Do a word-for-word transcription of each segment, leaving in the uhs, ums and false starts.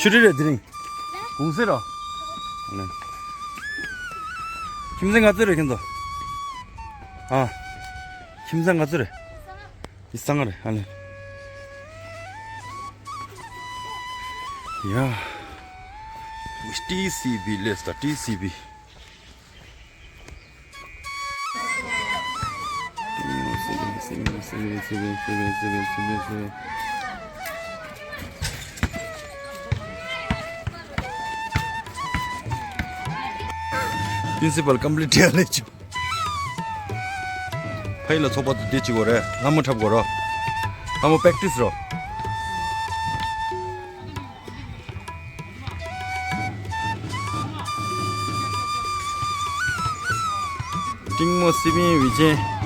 ཆུ་རི་རེད་དེ་རིང་། གུང་སེང་རོ། ཨ་ནི། ཁྱིམ་ཚང་ག་ཚོད་རེད་ཁྱེད་ཚོ། ཨ། ཁྱིམ་ཚང་ག་ཚོད་རེད། ཡི་སང་རེད་ཨ་ནི། ཡ། ཊི་སི་བི་ལས་ད་ཊི་སི་བི། Principal complete ཡ་ལེ་ཆུ། ཕ་ཡི་ལ་ཚོགས་པ་དུ་དེ་ཅི་གོ་རེ་ལྷ་མོ་འཁྲབ་གོ་རོ། ལྷ་མོ་practice རོ། ཏིང་མོ་སི་མིན་བི་ཅན།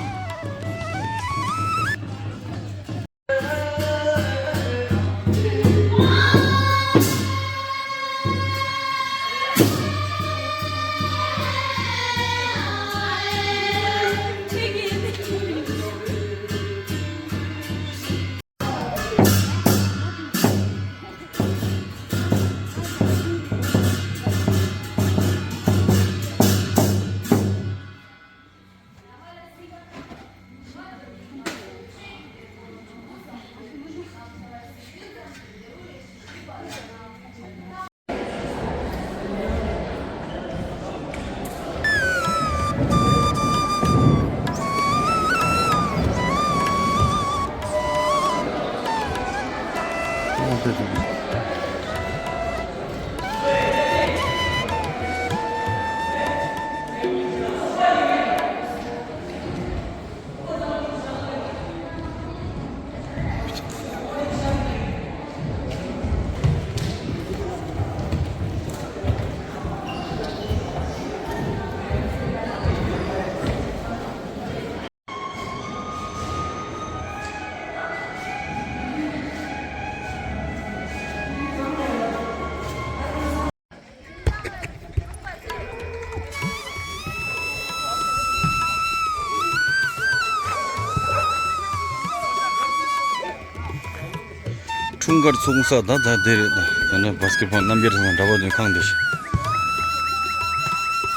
འཁྲུངས་སྐར་ཚོགས་ས་ད་ད་དེ་རེད་ད། ད་ནི་བྷ་སི་ཀེ་ཊི་བྷོལ་རྣམ་རྒྱལ་དང་འདྲ་བ་དེ་ཁང་དེ་ཤ།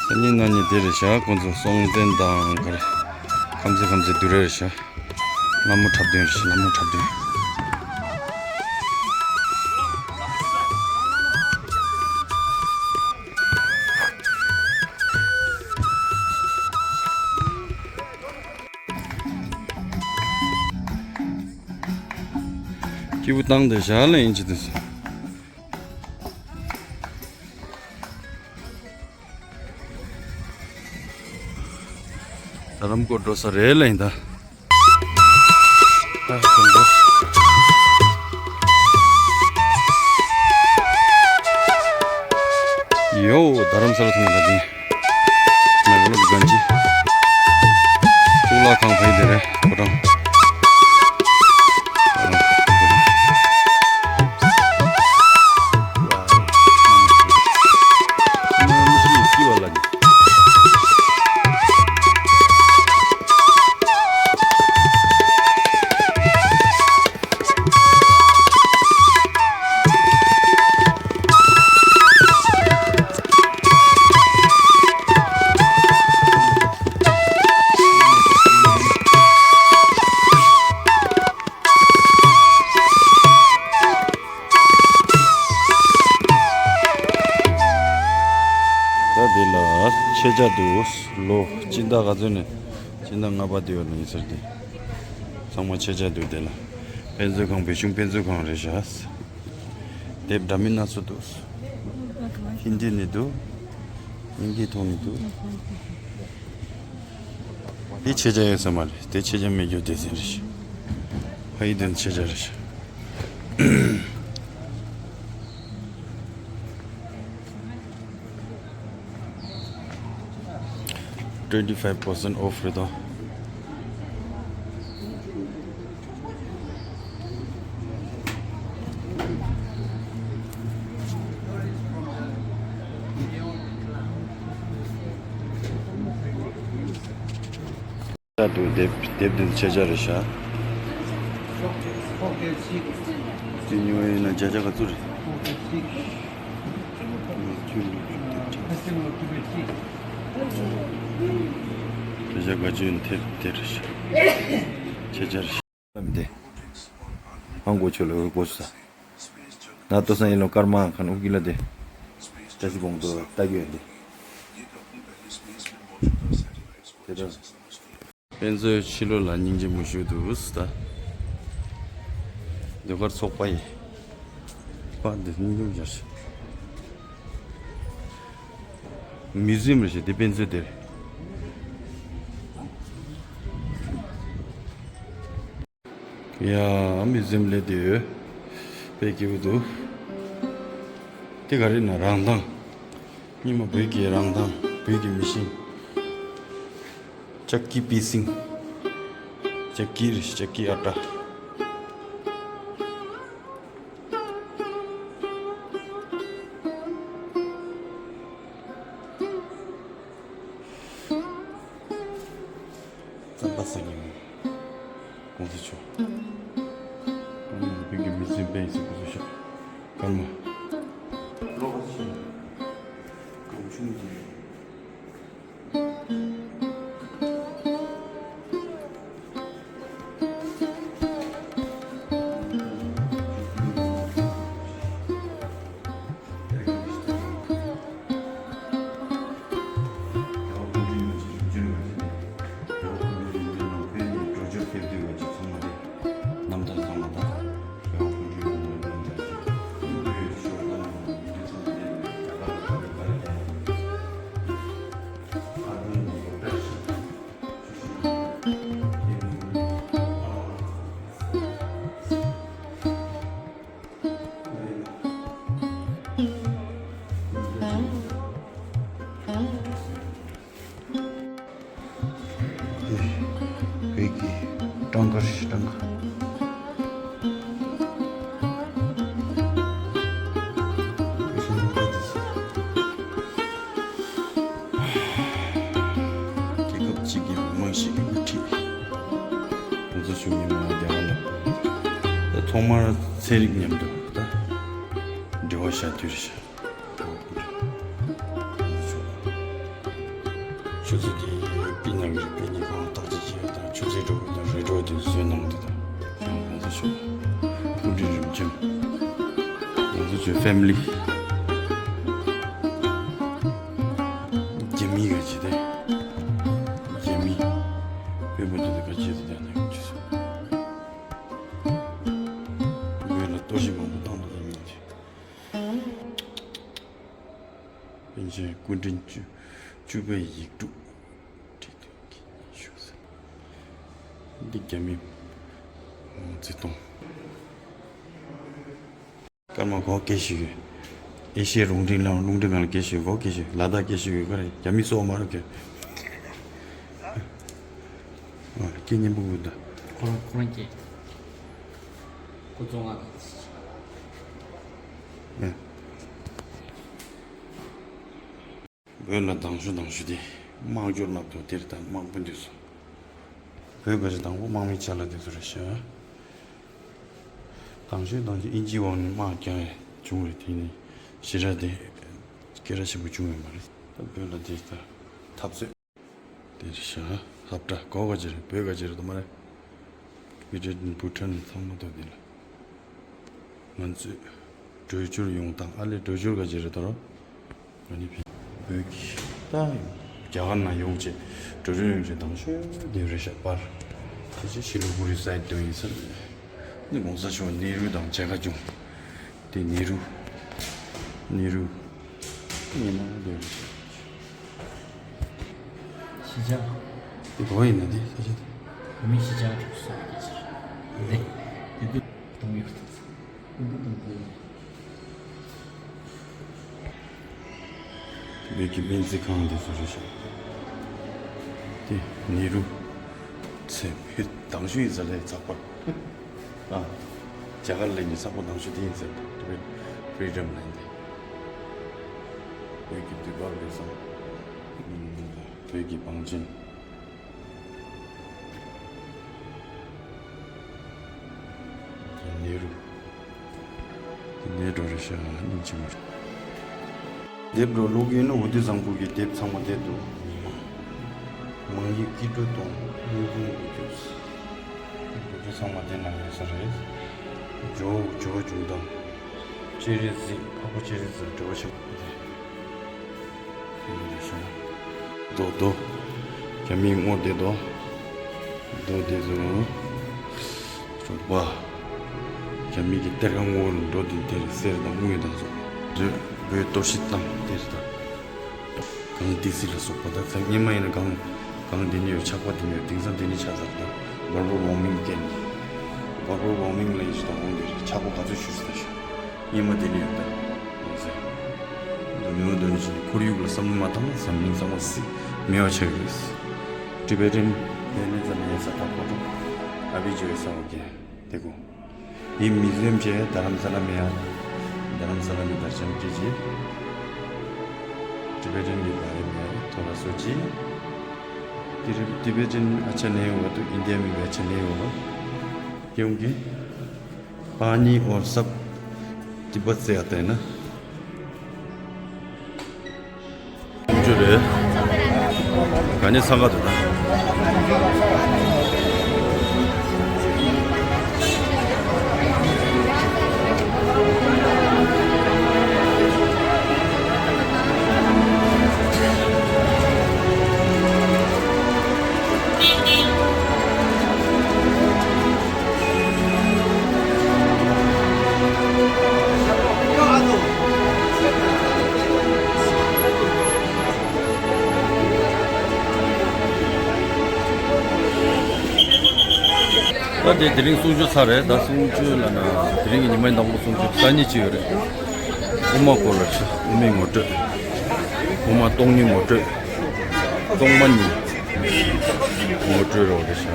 སང་ཉིན་གནངས་ཉིན་དེ་རེད་ཤ། ཁོང་ཚོ་སྲོང་བཙན་དང་ག་རེ། ཁམས་ཚན་ཁམས་ཚན་བསྡུར་རེད་ཤ། ལྷ་མོ་འཁྲབ་སྟོན་རེད་ཤ། ལྷ་མོ་འཁྲབ་སྟོན། སྐྱིད་པོ་བཏང་དེ་ཞག་ལ་ཡིན་གྱི་དེ། རྡ་རམ་སྐོར་འགྲོ་ས་རེད་ལ་ཡིན་ད། ཡོ། རྡ་རམ་ས་ལ་ཐོན་ད་དེ། མེ་ལོ་གི་གན་ཇི། གཙུག་ལག་ཁང་ཕ་ཡི་དེ་རེད་ཕོ་བྲང་། ད་འདི་ལ་ཆེད་བཅར་འདུག་ལོ་སྤྱི་ཟླ་ག་ཚོད་ནས། སྤྱི་ཟླ་ལྔ་པ་དེ་བ་ནས་ཡིན་ཟེར་ཏེ། ཚང་མ་ཆེད་བཅར་འདུག་དེ་ལ། དཔེ་མཛོད་ཁང་བོད་གཞུང་དཔེ་མཛོད་ཁང་རེད་ཤག་དེབ་འདྲ་མིན་སྣ་ཚོགས་འདུག་ཧིན་དི་ནས་འདུག་དབྱིན་སྐད་ཐོག་ནས་འདུག་དེ་ཆེད་བཅར་ཡོད་ས་མ་རེད། དེ་ཆེད་བཅར་མེད་རྒྱུ་སྡེ་ཚན་རེད་ཤག་ཕ་ཡི་དོན་ཆེད་བཅར་རེད་ཤག Twenty five percent off རེད་དོ། ད་དུ་དེབ་དེབ་འདི་ཆེ་ཆ་རེད་ཤག་དེ་ཉོ་ཡིན་ན་བརྒྱ་ཆ་ག་ཚོད་རེད། བརྗོད་ལུགས་ཀྱི་དེབ་ཅིག་བརྗོད་བྱ་དགའ་བརྗོད་དེབ་དེར་ཆེད་བཅར། བསམ་སྟེ། ཧང་གོ་ཆོ་ལ་འོས་གོ་ས། ན་ཏོ་སང་ཡིན་ལོ་ཀར་མ་ཁན་ཨུ་ཀི་ལ་དེ། བཀྲ་ཤིས་སྒོང་དུ་ལྟ་རྒྱུ་ཡིན་ཏེ། དེ་ལྟར། དཔེ་མཛོད་ཕྱི་ལོགས་ལ་སྙིང་རྗེ་མོ་ཞུ་འདུག་ཟེར་ད། ཟློས་གར་ཚོགས་པ་ཡི། པ་འདི་སྙིང་རྗེ་མོ་ཞར་ཞིག་མིའུ་ཛི་ཡམ་རེད་ཤག་དེ་དཔེ་མཛོད་དེ་རེད། ཡ། མིའུ་ཛི་ཡམ་ལས་དེ་ཡོད། དཔེ་སྐྱིད་པོ་འདུག་དེ་ག་རེ་ན་རང་མདངས། སྙེ་མ་བོད་ཀྱི་རང་མདངས། བོད་ཀྱི་མི་ཤིང་། ལྕགས་ཀྱི་པི་སིང་། ལྕགས་ཀྱི་རེད། ལྕགས་ཀྱི་ཨ་ཏྲ། རྩམ་པ་ཟ་མཁན། གོང་ས་མཆོག་ཨ་ནི་བོད་ཀྱི་མི་ཚེ་དཔེ་ཟེར་གོང་ས་མཆོག་སྐར་མ། གློག་ཆེན། གང་བྱུང་གི། བོད་ཀྱི་སྤྲང་ཀ་རེད། སྤྲང་ཀ། རྒྱལ་ཁབ་གཅིག་གི་མི་མང་ཞིག་གི་དབུ་ཁྲིད། གོང་ས་མཆོག་ཉིན་མོ་རྒྱ་གར་ལ། ད་ཐོག་མར་ཚན་རིག་མཉམ་དུ་ད་འབྲེལ་བ་བཞག་དུས་རེད་ཤག་ཆུ་ཚོད་དེ་པི་ནང་གི་པི་ནི་གང་བརྟག་དཔྱད་བྱས་དང་ཆུ་ཚོད་དྲུག་དང་རེ་གྲོགས་དེ་བཟོས་གནང་འདུག་ད་ཡང་གོང་ས་མཆོག་སྐུ་ཕྲེང་རིམ་བྱོན། གོང་ས་མཆོག་ཕེ་མི་ལི། རྒྱ་མི་ག་ཅི་དེ། རྒྱ་མི། བོད་པ་དེ་ག་ཅི་དེ་ཡང་ན་ཡོང་ཅི་སོང་། བོད་ལ་གཏོར་བཤིག་མང་པོ་བཏང་འདུག་རྒྱ་མི་ག་ཅི། པཎ་ཆེན་སྐུ་ཕྲེང་བཅུ་བཅུ་པའི་ཡིག་དྲུག་བྲིས་དོན་གྱི་བཞུགས་ས། འདི་རྒྱ་མི་མའོ་ཙེ་ཏུང་། སྐར་མ་གོ་སྐད་ཤིག་ཡོད། ཨེ་ཤེ་ཡའི་རླུང་འཕྲིན་ལ་རླུང་འཕྲིན་ཁང་ལ་སྐད་ཤིག་ཡོད། གོ་སྐད་ཤིག་ལ་དྭགས་སྐད་ཤིག་ཡོད། ག་རེ་རྒྱ་མི་སོགས་མ་རེད་གི། ཨ། སྐད་སྙན་པོ་གོ་ད། ཁོ་རང་ཁོ་རང་སྐད། ཁོ་བཙོང་ང་། ཨ། བོད་ལ་དང་ཤོས་དང་ཤོས་དེ་དམག་སྦྱོར་མ་ཐུབ་དེར་ད་དམག་དཔོན་དུས་སུ། བོད་པ་ཞིག་དང་པོ་དམག་མི་ཆ་ལ་དེ་ཚོ་རེད་ཤག་དང་ཤོས་དང་ཤོས་དབྱིན་ཇིའི་འོག་ནས་དམག་རྒྱག་ཡ་བྱུང་རེད། དེ་ནས་ཞེ་དྲག་དེ་སྐད་གྲགས་ཆེན་པོ་བྱུང་ཡོད་མ་རེད། ད་བོད་ལ་དེ་ད་འཐབ་རྩོད། དེ་རེད་ཤག་ཧབ་ཏྲ་གོ་ག་ཅི་རེད། བོད་ག་ཅི་རེད་དུ་མ་རེད། བི་ཏྲ་ནི་བུ་ཁྲ་ནི་ཚང་མ་ཐོབ་དེ་ལ། ང་ཚོས་བྲོས་བྱོལ་ཡོང་སྟངས། ཨ་ལས་བྲོས་བྱོལ་ག་ཅི་རེད་ད་རོ། ང་ནི་བོད་ཀྱི་ད་རྒྱ་གར་ནང་ཡོང་བྱས་བྲོས་བྱོལ་ཡོང་བྱས་དང་ཤོས་དེ་རེད་ཤག་པར་དེ་ཅི་ཤི་ལི་གུ་རི་སའི་དོན་ཡིན་ས་རེད། ནི་གོང་ས་མཆོག་ནེ་རུ་དང་མཇལ་ཁ་བྱུང་། དེ་ནེ་རུ། ནེ་རུ། ཉི་མ་དེ་རེད་ཤག་གཞིས་ཆགས། དེ་ག་བ་ཡིན་ན་དེ་ས་ཆ་དེ། བོད་མི་གཞིས་ཆགས་གྲོགས་སོགས་ཀྱི་ཆེད། དེ་དེ་དུ་གཏོང་ཡོད་དེ། ཨུ་ཏུ་ཏུ་ཏུ། བོད་ཀྱི་སྨན་རྩིས་ཁང་དེ་ཚོ་རེད་ཤག་དེ་ནེ་རུ། ཚེ་བོད་དང་ཤོས་ཡིན་ས་རེད་ཚགས་པར། ཨ། རྒྱ་གར་ལ་ཡིན་ཚགས་པར་དང་ཤོས་དེ་ཡིན་ས་རེད། Freedom ལ་ཡིན་ཏེ། བོད་ཀྱི་དུས་བབ་རེད་བསམ། བོད་ཀྱི་བང་ཆེན། ནེ་རུ། དེ་ནེ་རུ་རེད། ཤ་སྙིང་རྗེ་མོ་རེད། དེབ་འགྲོ་ཀློག་གིན་ནི་འོ་དེ་བཟང་པོ་གི་དེབ་ཚང་མ་དེ་འདུག་མང་ཡུལ་སྐྱིད་འགྲོ་དང་དངོས་ཕུང་འགུལ་སྐྱོད། འགུལ་སྐྱོད་ཚང་མ་དེ་ནང་ཡོད་ས་རེད། ཇོ་བོ་ཇོ་བོ་འབྱུང་གཏམ། སྤྱན་རས་གཟིགས་འཕགས་པ་སྤྱན་རས་གཟིགས་འབྲེལ་བ་ཆེན་པོ་དེ། རྡོ་རྡོ། རྒྱ་མིའི་སྔོ་དེ་རྡོ། རྡོ་དེ་ཚོ། རོགས་པ། རྒྱ་མི་གི་གཏེར་ཁ་སྔོ་ལ་འགྲོ་དེ་དེར་གསེར་དང་དངུལ་དང་སོགས་རེད། བོད་གཏོར་བཤིག་བཏང་དེ་རེད་ད། གངས་ཏི་སེ་ལ་སོགས་པ་ད་ཚ་སྔོན་མ་ཡིན་ན་གངས་གངས་དེ་ནས་ཡོད། ཆགས་པ་དེ་ནས་ཡོད། དེང་སང་དེ་ནས་ཆགས་ཚར་ད། global warming སྐད་ནས། global warming ལ་ཡིན་ཞིག་དང་འོང་དེ་རེད། ཆགས་པ་ག་ཚོད་ཞུ་ས་ད་ཤག་སྔོན་མ་དེ་ནས་ཡོད་ད། འོང་ཟེར། འདི་ནས་འོང་དོན་ནི་ཁོར་ཡུག་ལ་བསམ་བློ་མ་བཏང་ན་འཛམ་གླིང་ཚང་མ་སྲིད་མེད་པ་ཆགས་ཀྱི་རེད། Tibetan དེ་ནས་ཙམ་ཡིན་ས་ད་ཁོ་ཐོག་ཨ་བི་ཇོ་ཡི་ས་འོག་གི་དེ་གོ། འདི་མིའུ་ཛི་ཡམ་བྱས་རྡ་རམ་ས་ལ་མེད་ཡ། རྡ་རམ་ས་ལ་མི་དར་ཅན་སྐད་ཅིག Tibetan གི་བ་རེ་མེད་ཡ་ཐོ་ར་སོ་ཅི། Tibetan ཨ་ཆ་ནེ་བ་དུ་ཨིན་ཌི་ཡ་མི་བ་ཆ་ནེ་བ། ཀེའུ་གི། པ་ནི་ཨོར་སབ་ཏི་བ་ཙེ་ཨ་ཏེ་ན། ཅུ་རེད། ག་ནས་འཚང་ཁ་འདུག་ན། ད་དེ་དེ་རིང་གསུང་ཆོས་ཚར་རེད། ད་གསུང་ཆོས་ལ་ན་དེ་རིང་གི་ཉི་མའི་ནང་ལོ་གསུང་ཆོས་ས་ཉིད་ཅིག་ཡོད་རེད། དབུ་མ་སྐོར་ལ་ཆ་དབུ་མའི་ངོ་སྤྲོད། དབུ་མ་སྟོང་ཉིད་ངོ་སྤྲོད། སྟོང་པ་ཉིད་ངོ་སྤྲོད་རོགས་རེད་ཤག་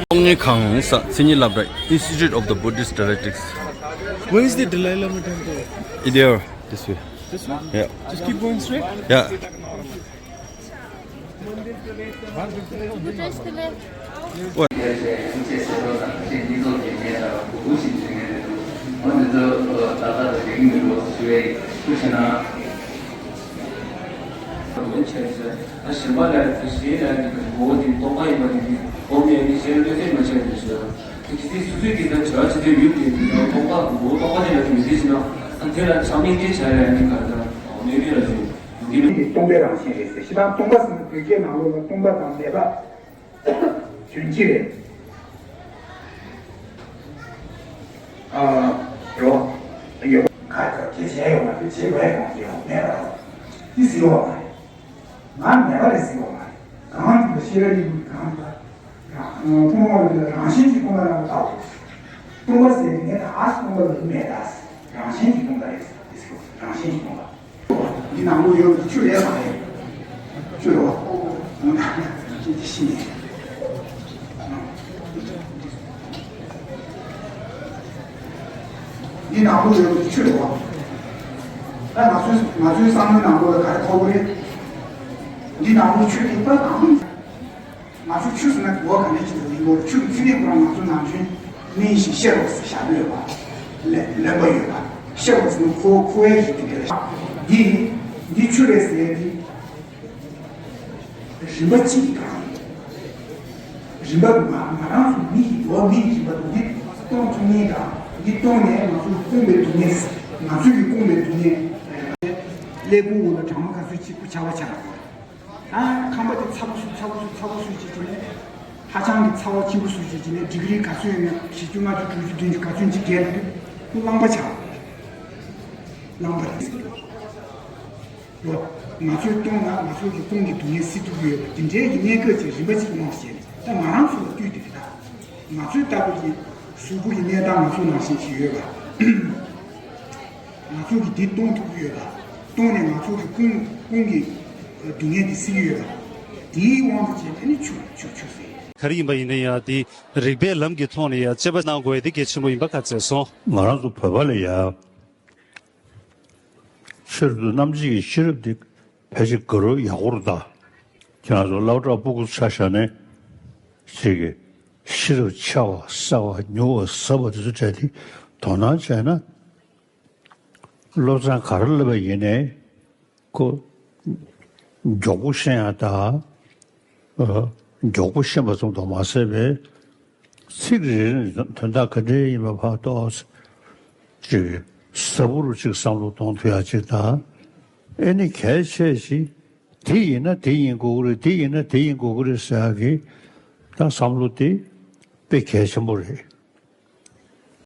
སྟོང་ཉིད་ཁང་ས་མཚན་ཉིད་སློབ་གྲྭ། Institute of the Buddhist Dialectics. Where is the Dalai Lama temple? There, this way. This one? Yeah. Just keep going straight? Yeah. འདི་ནི་སྟོང་པའི་རང་བཞིན་རེད་ཟེར། སྤྱིར་བཏང་སྟོང་པ་ཟེར་ན་བོད་སྐད་ནང་ལོགས་ལ་སྟོང་པ་དང་མེད་པ་དོན་གཅིག་རེད། ཨ། རོ། ཡོད་པ་ག་ཚོད་བྱས་ཡོད་མ་རེད། བྱས་པ་ཡོད་མ་རེད། མེད་པ་རེད། འདི་ཟེར་བ་མ་རེད། ང་མེད་པ་རེད་ཟེར་བ་མ་རེད། གང་ཐུབ་པ་ཤེས་རབ་ཡིན་གང་ཐུབ་པ། རང་སྟོང་པ་རེད། རང་བཞིན་གྱིས་སྟོང་པ་རྣམ་པར་དག་པ་རེད། སྟོང་པ་ཟེར་ནས་ད་སྟོང་པ་ལ་མེད་ད། རང་བཞིན་གྱིས་སྟོང་པ་རེད་ཟེར་བ་རང་བཞིན་གྱིས་སྟོང་པ། འདི་ནང་ལོགས་ཡོད་པའི་ཆུ་རེད་མ་རེད། ཆུ་རེད་བ། འོ་ན་ཁྱེད་ཀྱིས་ཤེས་ནས། འདི་ནང་ལོགས་ཡོད་པའི་ཆུ་རེད་བ། ད་ང་ཚོའི་ང་ཚོའི་བསམ་བློའི་ནང་ལོགས་ལ་ག་རེ་ཐོགས་པ་རེད། འདི་ནང་ལོགས་ཆུ་དེ་ད་གང་ཡིན། ང་ཚོ་ཆུ་ཟེར་ན་གོ་བ་ག་འདྲ་ཞིག་འདུག་ཡིན་ནོ། ཆུ་གི་མཚན་ཉིད་ཁོ་རང་ང་ཚོ་ནམ་རྒྱུན་སྨན་ཞིག་ཤེས་རོགས་ཟེར་བཞག་ཡོད་པ། ལེན་པ་ཡོད་པ། ཤེས་རོགས་ཟེར་ན་ཁོ་ཁོ་བའི་རིགས་དེ་འདྲ་ཞིག་འདི་འདི་ཆུ་རེད་ཟེར་ཡ་འདི་རིམ་པ་གཅིག་གི་སྒང་ཡིན། རིམ་པ་ང་ང་རང་ཚོ་མི་ཡི་ལོ་མི་ཡི་རིམ་པ་འདི་གཏོང་ཐུབ་མིན་དང་འདི་གཏོང་ནས་ང་ཚོ་སྐོང་པའི་སྡུག་བསྔལ། ང་ཚོ་གི་སྐོང་པའི་སྡུག་བསྔལ། ཀླད་ཀོར་འོག་ལ་གྲང་མོ་ག་ཚོད་གཅིག་པུ་ཆར་པ་ཆགས། ཨ། ཁང་པ་དེ་ཚ་པོ་བཟོས། ཚ་པོ་བཟོས། ཚ་པོ་བཟོས་བྱས་བྱས་ནས། ཧ་ཅང་གི་ཚ་བ་ཆེན་པོ་བཟོས་བྱས་བྱས་ནས། ཌི་གི་རི་ག་ཚོད་ཡོད་ན། བཞི་བཅུ། ལྔ་བཅུ། དྲུག་ཅུ། བདུན་ཅུ། ག་ཚོད་ཅིག་བརྒལ་དུས་རླངས་པ་ཆགས། རླངས་པ་རེད། ལོ། ང་ཚོས་གཏོང་ན་ང་ཚོ་གི་སྐོང་གི་སྡུག་བསྔལ་སེལ་ཐུབ་ཀྱི་ཡོད་པ། འདི་འདྲའི་གི་གནད་འགག་ཅིག་རིམ་པ་གཅིག་མངོན་བྱས་ནས། ད་ང་རང་ཚོ་ལ་ལྟོས་ཏེ་རེད་ད། ང་ཚོའི་ལྟ་བུ་གི་གཟུགས་པོ་ཡི་གནས་སྟངས་ང་ཚོ་ནང་བཞིན་ཞིག་ཡོད་པ། ང་ཚོ་གིས་འདི་གཏོང་ཐུབ་ཀྱི་ཡོད་པ། གཏོང་ནས་ང་ཚོ་གི་སྐོང་སྐོང་གི་སྡུག་བསྔལ་འདི་སེལ་གྱི་ཡོད་པ། དེའི་དབང་དུ་བྱས་ཏེ་ནི་ཆུ། ཆུ། ཆུ་ཟེར། ག་རེ་ཡིན་པ་ཡིན་ན་ཡང་དེ་རིགས་པའི་ལམ་གྱི་ཐོག་ནས་ཡང་དཔྱད་པ་གནང་དགོས་ཡ་དེ་གལ་ཆེན་པོ་ཡིན་པ་ཁ་གསལ་སོང་། ང་རང་ཚོ་བོད་པ་ལ་ཡ། ཕྱིར་དུ་རྣམ་འབྱེད་ཀྱི་ཤེས་རབ་འདི་ཕལ་ཆེར་དགའ་རབ་ཡག་པོ་རེད་ད། ཁྱེད་རང་ཚོ་སློབ་གྲྭ་སྤུ་གུ་ཆ་བཞག་ནས་ཅིག་གི་ ཤེས་རབ་ཆེ་བ་གསལ་བ་མྱུར་བ་ཟབ་པ་དེ་ཚོ་སྤྲད་དེ་དོ་སྣང་བྱས་ན། སློབ་ཚན་ག་རེ་བསླབས་པ་ཡིན་ནའི་ཁོ་མགྱོགས་པོ་ཤེས་ཡ་དང་། ཨ། མགྱོགས་པོ་ཤེས་པ་ཙམ་དུ་མ་ཟད་པའི་ཚིག་རེ་རེ་ནས་དོན་དག་ག་འདྲ་ཡིན་པ་ཕར་ཏོག་ཙམ་ཅིག་ཟབ་པོ་རུ་ཅིག་བསམ་བློ་གཏོང་ཐུབ་ཡ་ཅིག་དང་། ཨེ་ནི་གལ་ཆེ་ཞིག་དེ་ཡིན་ན་དེ་ཡིན་དགོས་ཀྱི་རེད། དེ་ཡིན་ན་དེ་ཡིན་དགོས་ཀྱི་རེད་ཟེར་ཡ་གི་ད་བསམ་བློ་དེ་དཔེ་གལ་ཆེན་པོ་རེད།